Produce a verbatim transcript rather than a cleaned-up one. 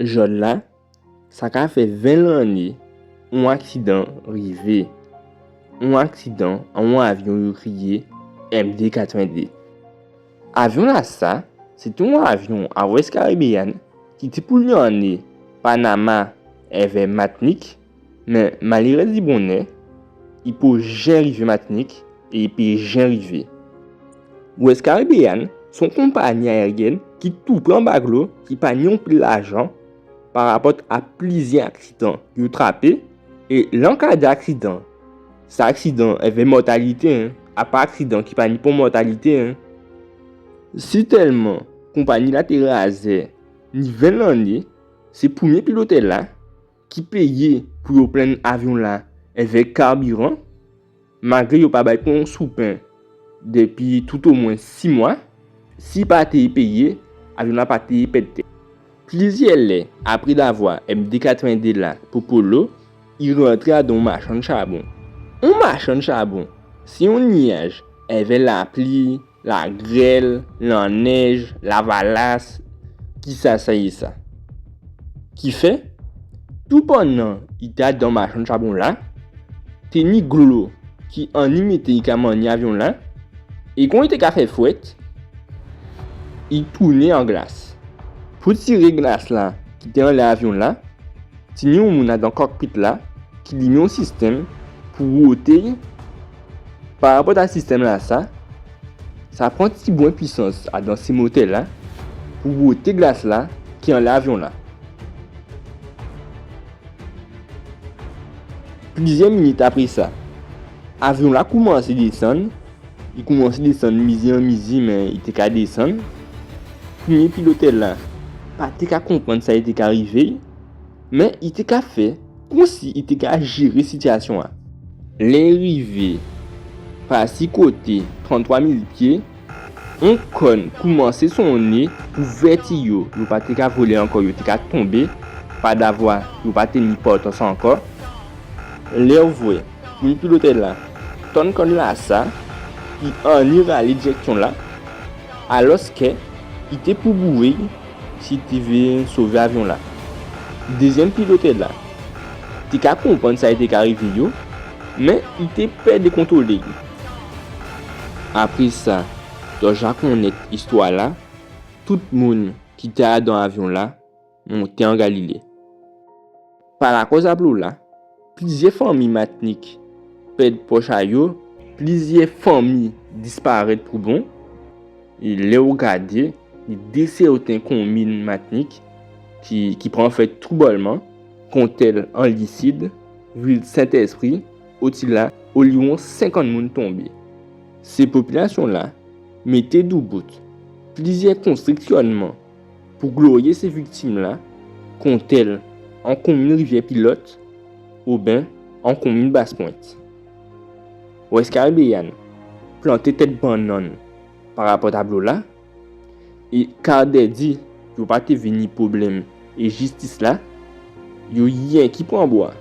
Jòdla, sa ka fè ven lanné on aksidan rivé. On aksidan a on avyon yo kriyé M D katrèvendé. Avyon-lasa, sé té on avyon a West Caribbean ki té pou lyanné Panama èvè Matnik, mé malérèzdibonnè, i po jen rivé Matnik é i pé jen rivé. West Caribbean sé on konpanyi ayéryèn ki tou pré anba dlo, ki pa ni onpil lajan, parapòt a plizyè aksidan yo trapé. É lè an ka di aksidan, sé aksidan èvè mòtalité, en, a pa aksidan ki pa ni pon mòtalité, en. Sitèlman konpanyi-la té razè ni ven lanné, sé prèmyé pilotè-la ki péyé pou yo plenn avyon-la èvè karbiran, malgré yo pa ba-y pon soupen dépi toutomwen sis mwa. Si i pa té péyé, avyon-la pa té pèd tè. Plizyè lè apré davwa M D katrèvendé-la popolo, i rantré adan on machann chabon. On machann chabon, sé on nyaj èvè lapli, lagrèl, lannèj, lavalas, kisa sa yé sa. Kifè, toupannan i té adan machann chabon-la, té ni dlo ki anni mété i ka manyé avyon-la, é kon i té ka fè fwèt, i tounen an glas. Pou tiré glas-la ki té anlè avyon-la, té ni on moun adan kòkpit-la ki limé on sistèm pou woté-y. Parapòt a sistèm-lasa, sa pran tibwen pwisans adan sé motè-la pou woté glas-la ki anlè avyon-la. Plizyè minit apré sa, avyon-la koumansé désann. I koumansé désann mizi an mizi, mé i té ka désann. Prèmyé pilotè-la pa té ka konprann sa i té ka rivé, mé i té ka fè konsi i té ka jéré sitiyasyon-la. Lè i rivé pasi koté tranntwa mil pyé, on kòn koumansé sonné pou vèti yo. Yo pa té ka volé ankò, yo té ka tonbé, padavwa yo pa té ni pòtans ankò. Lè ou vwè prèmyé pilotè-la tann kòn-lasa, i anni ralé dirèksyon-la, alòskè i té pou bouré si i té vlé sové avyon-la. Dézyèm pilotè-la té ka konprann sa i té ka rivé yo, mé i té pè dékontwolé-y. Apré sa, zòt ja konnèt istwa-la, tout moun ki té adan avyon-la monté an Galilé. Pa lakòz a dlo-la, plizyè fanmi Matnik pèd pwòch a yo, plizyè fanmi disparèt pou bon. É lè ou gadé, ni dé sèten konmin Matnik ki, ki pran fè toubòlman, kontèl Anlisid, vil Sentèspri, otila oliwon senkant moun tonbé. Sé popilasyon-la mété doubout plizyè konstriksyonnman pou gloriyé sé viktim-la, kontèl an konmin Rivyè Pilòt oben an konmin Baspwent. West Caribbean planté tèt bannann parapòt a dlo-la, é Cardedi, yo pa té vini pwoblèm é jistis-la, yo yenki pran bwa.